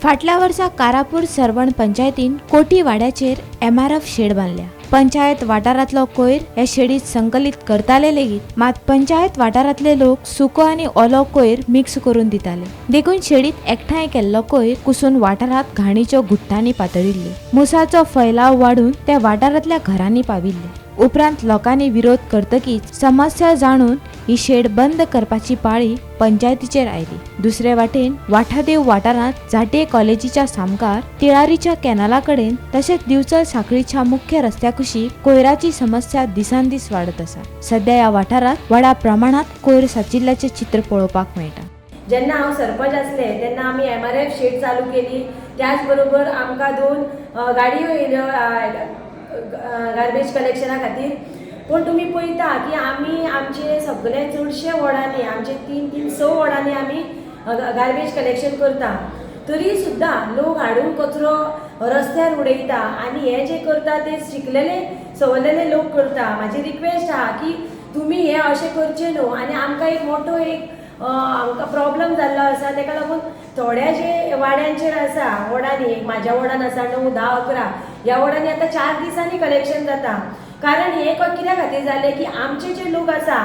फाटल्या वर्सा कारापूर सर्वण पंचायतीन कोटी वाड्याचेर एमआरएफ शेड बांदल्या. पंचायत वाठारांतलो कोयर हे शेडीत संकलित करताले लेगीत, मात पंचायत वाठारांतले लोक सुको आनी ओलो कोयर मिक्स करून दिताले. देखून शेडीत एकठांय केल्लो कोयर कुसून वाठारांत घाणीच्यो गुट्टांनी पातळिल्ल्यो. मुसाचो फैलाव वाडून त्या वाठारांतल्या घरांनी पाविल्ले. उपरांत लोकांनी विरोध करतकीच समस्या जाणून ही शेड बंद करपाची पाळी पंचायतीचेर आयली. दुसरे वाटेन वाठादेव वाठारांत झांटये कॉलेजीच्या सामकार तिळारीच्या कॅनला कडेन तशेंच दिवचल साखळीच्या मुख्य रस्त्या कुशीक कोयराची समस्या दिसान दीस वाडत आसा. सध्या ह्या वाठारांत व्हडा प्रमाणांत कोयर साचिल्ल्याचें चित्र पळोवपाक मेळटा. जेन्ना हांव सरपंच आसलें तेन्ना आमी एमआरएफ शेड चालू केली. त्याच बरोबर आमकां दोन गाडयो येयल्यो गार्बेज कलेक्शना खातीर. पूण तुमी पळयता की आमी आमचे सगळे चडशे वॉर्डांनी, आमचे तीन तीन स वॉर्डांनी आमी गार्बेज कलेक्शन करता, तरी सुद्दां लोक हाडून कचरो रस्त्यार उडयता आनी हे जे करता ते शिकलेले सवरलेले लोक करता. म्हाजी रिक्वेस्ट आहा की तुमी हें अशें करचें न्हू. आनी आमकां एक मोठो एक आमकां प्रॉब्लम जाल्लो आसा. तेका लागून थोड्या जे वाड्यांचेर आसा, वॉर्डांनी, एक म्हाज्या वॉर्डान आसा 9, 10, 11, ह्या वॉर्डांनी आतां 4 दिसांनी कलेक्शन जाता. कारण हें कित्या खातीर जालें की आमचे जे लोक आसा,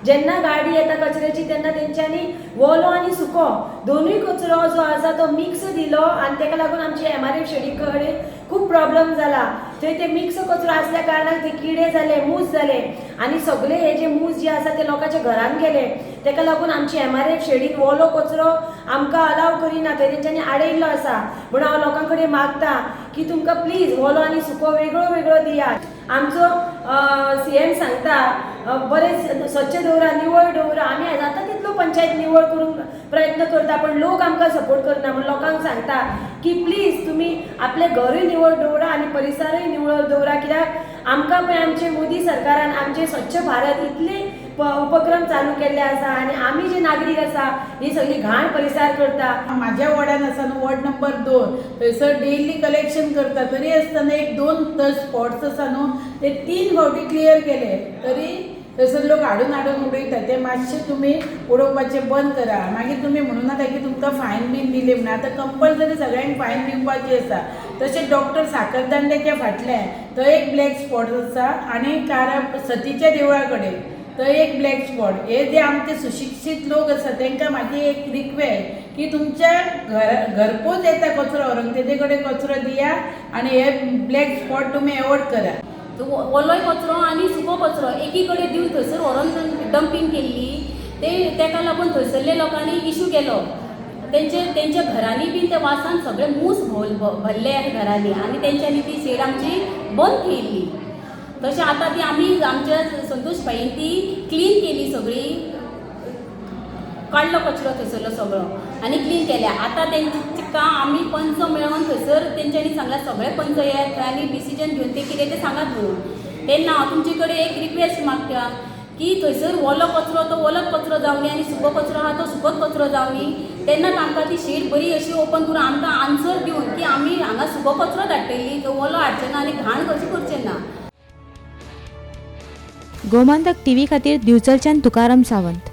जेन्ना गाडी येता कचऱ्याची तेन्ना तेंच्यांनी ओलो आनी सुको दोनूय कचरो जो आसा तो मिक्स दिलो आनी तेका लागून आमचे एमआरएफ शेडी कडेन खूब प्रॉब्लम जाला. थंय ते मिक्स कचरो आसल्या कारणान ते किडे जाले, मूस जाले आनी सगळे हे जे मूस जे आसा ते लोकांच्या घरान गेले. तेका लागून आमची एमआरएफ शेडीन ओलो कचरो आमकां अलाव करिना, थंय तेंच्यांनी आडयल्लो आसा. म्हणून हांव लोकां कडेन मागता की तुमकां प्लीज ओलो आनी सुको वेगळो वेगळो दियात. आमचो सीएम सांगता बरें स्वच्छ दवरा, निवळ दवरा. आमी जाता तितलो पंचायत निवळ करूंक प्रयत्न करता, पण लोक आमकां सपोर्ट करना. म्हूण लोकांक सांगता की प्लीज तुमी आपलें घरूय निवळ दवरा आनी परिसरूय निवळ दवरा. कित्याक आमकां पळय आमचे मोदी सरकारान आमचे स्वच्छ भारत इतले उपक्रम चालू केल्ले आसा आनी आमी जे नागरीक आसा ही सगळी घाण परिसर करता. माझ्या वॉर्डान आसा न्हू वॉर्ड नंबर 2, थंयसर डेली कलेक्शन करता, तरी आसतना एक दोन थंय स्पॉट्स आसा न्हू, ते 3 फावटी क्लियर केले तरी थंयसर लोक हाडून हाडून उडयता. ते मातशे तुमी उडोवपाचें बंद करा. मागीर तुमी म्हणू नाका की तुमकां फायन बीन दिली म्हणून. आतां कंपल्सरी सगळ्यांक फायन दिवपाची आसा. तशें डॉक्टर साखरदांड्याच्या फाटल्यान थंय एक ब्लॅक स्पॉट आसा आनी कारा सतीच्या देवळा कडेन थंय एक ब्लॅक स्पॉट. हे जे आमचे सुशिक्षीत लोक आसा तांकां म्हाजी एक रिक्वेस्ट की तुमच्या घरपोच येता कचरो व्हरूंक, तेजे कडेन कचरो दिया आनी हे ब्लॅक स्पॉट तुमी एवॉयड करा. ओलोय कचरो आनी सुको कचरो एकी कडेन दिवन थंयसर व्हरोन डंपींग केल्ली. ते तेका लागून थंयसरल्या लोकांनी इशू केलो. तेंच्या घरांनी बीन त्या वासान सगळे मूस भरले घरांनी आनी तेंच्यांनी ती शेड आमची बंद केल्ली. तशें आतां ती आमी आमच्या संतोष भाईन ती क्लीन केली, सगळी काडलो कचरो थंयसरलो सगळो आनी क्लीन केल्या. आतां तेंचे काम आमी पंच मेळोन थंयसर तेंच्यांनी सांगलां सगळे पंच येयात थंय आनी डिसिजन घेवन ते कितें तें सांगात म्हणून. तेन्ना हांव तुमचे कडेन एक रिक्वेस्ट मागता की थंयसर ओलो कचरो तो ओलोच कचरो जावनी आनी सुको कचरो आहा तो सुकोच कचरो जावनी. तेन्नाच आमकां ती शेड बरी अशी ओपन करून आमकां आन्सर दिवन की आमी हांगा सुको कचरो धाडटली, तो ओलो हाडचे ना आनी घाण कशी करचे ना. गोमंतक टीव्ही खातीर दिवचलच्यान तुकाराम सावंत.